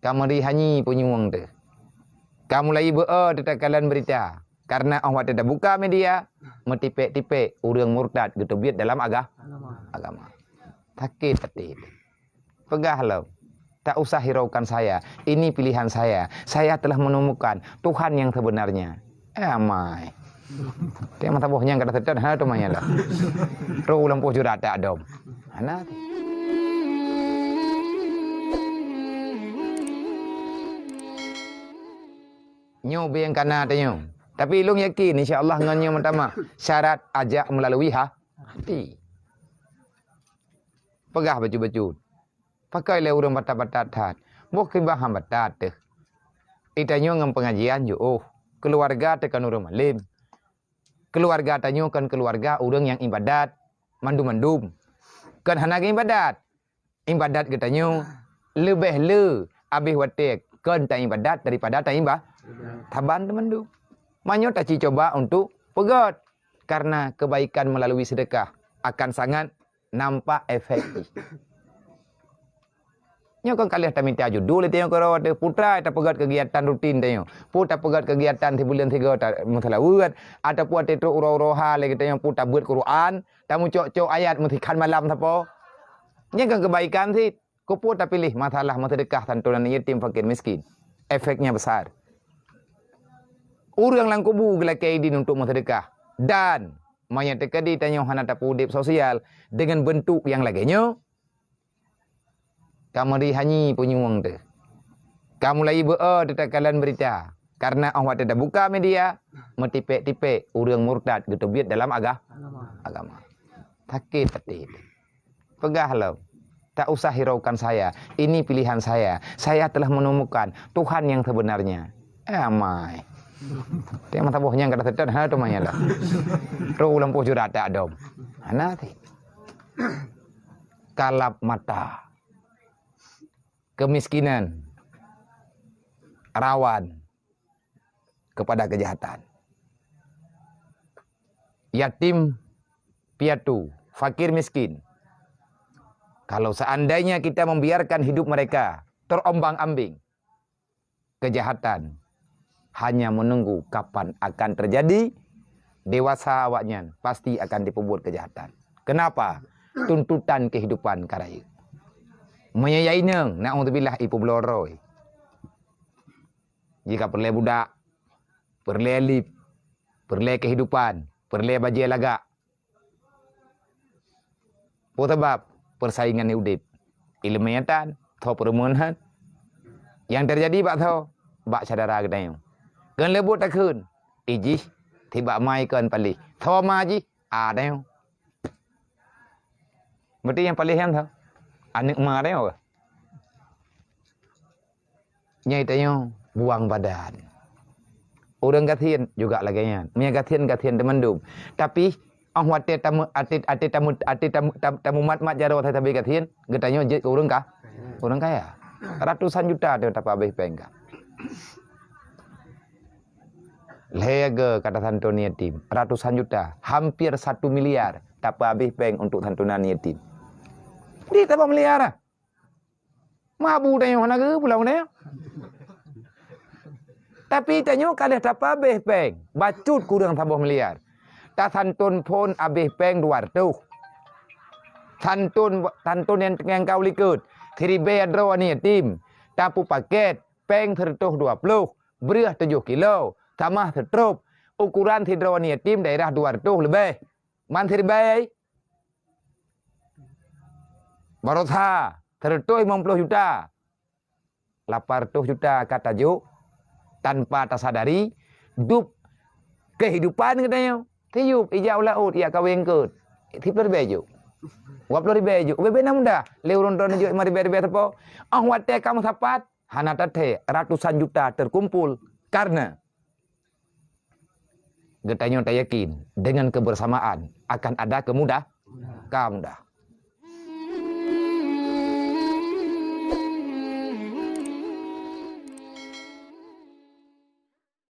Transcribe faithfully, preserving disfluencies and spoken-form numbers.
Ka meuri hanyi punyueng teuh. Ka mulai beu-e teuh takalon beurita. Karena 'oh watèe tabuka media, meutipék-tipék ureuëng murtad geuteubiet dalam aga-, agama. Sakét até teuh. Peugah lom, "Tak usah hiraukan saya. Ini pilihan saya. Saya telah menemukan Tuhan yang sebenarnya." Eh, amai. Tiap mata boh nyang kada setan, hana teuma nyang lah. Roh ulang poh jurat tak dom. Hana. Nyoe beng kana tanyoe. Tapi lôn yakin, insya Allah, ngon nyoe meutamah syarat ajak meulalu ha-, hati. Peugah bacut-bacut. Pakon lé ureuëng batat-batat that. Boh kiban han batat teuh. Itanyoe ngon peungajian jiôh. Keuluwarga teuh kon ureuëng malém. Keuluwarga tanyoe kon keuluwarga ureuëng nyang ibadat mandum-mandum. Kon hana geuibadat. Ibadat geutanyoe leubeh le abéh watée kon taibadat daripada taiba-, taban teumandum. Meunyoe taci cuba untuk peugét, karena kebaikan melalui sedekah akan sangat nampak efek jih. Nyoe kon ka lheueh tamita judul lé tanyoe keudroe teuh, peue tapeugét kegiatan rutin tanyoe. Peue tapeugét kegiatan sibuleuen sigoe ta-, meuseulaweuet, ataupun watée trok uroe-uroe ha lé geutanyoe peue tabeuet Quran, tamucok-cok ayat meusikhan malam sapo. Nyan kan kebaikan cit. Keupeue tapiléh masalah meuseudeukah santunan yatim fakir miskin? Efeknya besar. Ureuëng lam kubu geulakée idin untuk meuseudeukah. Dan meunyoe teukeudi tanyoe hana tapeuudeb sosial deungon beuntuk nyang lagée nyoe, ka meuri hanyi punyueng teuh. Ka mulai beu-e teuh takalon beurita. Karena 'oh watée tabuka media, meutipék-tipék ureuëng murtad geuteubiet dalam aga-, agama. Sakét até teuh. Peugah lom, "Tak usah hiraukan saya. Ini pilihan saya. Saya telah menemukan Tuhan yang sebenarnya." Eh, amai. Tiap mata boh nyang kada setan, hana teuma nyang lah. Roh ulang poh jurat tak dom. Hana teuh. Kalap mata. Kemiskinan rawan kepada kejahatan. Yatim piatu, fakir miskin. Kalau seandainya kita membiarkan hidup mereka terombang-ambing, kejahatan hanya menunggu kapan akan terjadi, dewasa awaknyan pasti akan diperbuat kejahatan. Kenapa? Tuntutan kehidupan ka rayeuk. Meunyoe inong, naudzubillah, ipeubloe droe. Jika peureulée budak, peureulée lip, peureulée kehidupan, peureulée bajée lagak. Peue sabab? Peusaingan udeb. Iéleumé tan, tho peureumeun han. Nyang teujadi bak tho, bak syedara geutanyoe. Kon leubuet takheun, ijih, tibak mai kon paléh. Tho ma jih, a tanyoe. Berarti nyang paléh nyan tho. Aneuëk ma tanyoe. Nyai tanyoe buang badan. Ureuëng gasien juga lagée nyan. Meunyoe gasien, gasien teumandum. Tapi, 'oh watée tamu-, até, até tamu-, até tamu-, tam-, tamumat-mat jaroe sabe gasien, geutanyoe jeuet keu ureuëng ka-, ureuëng kaya. Ratusan juta teuh tapeuhabéh péng ka. Lhée ge kata santunan yatim, ratusan juta, hampir satu miliar tapeuhabéh péng untuk santunan yatim. Di tabah miliar ah. Mabu tanyoe hana geupulang tanyoe. Tapi tanyoe ka lheueh tapeuhabéh péng, bacut kureueng saboh miliar. Tasanton phon habéh péng dua reutôh. Santon, santon nyang, nyang ka u likot, siribée droe aneuk yatim. Tapeupaket, péng seureutôh dua ploh, breueh tujoh kilo, tamah seutrop. Ukuran sidroe aneuk yatim daerah dua reutôh leubeh. Man siribée. Baroesa, seureutôh limong ploh juta. Lapan reutôh juta ka tajok tanpa tasadari, dub kehidupan geutanyoe. Tiyueb ija u laôt, ija kaweng eungkôt. Siplôh ribée jok. Dua ploh ribée jok. Ubé-bé na mudah. Lé ureuëng droeneuh jok lima ribée-ribée sapo. 'Oh watée ka meusapat, hana tathée, ratusan juta terkumpul. Karena geutanyoe tayakin, dengan kebersamaan akan ada kemudah-, kemudahan.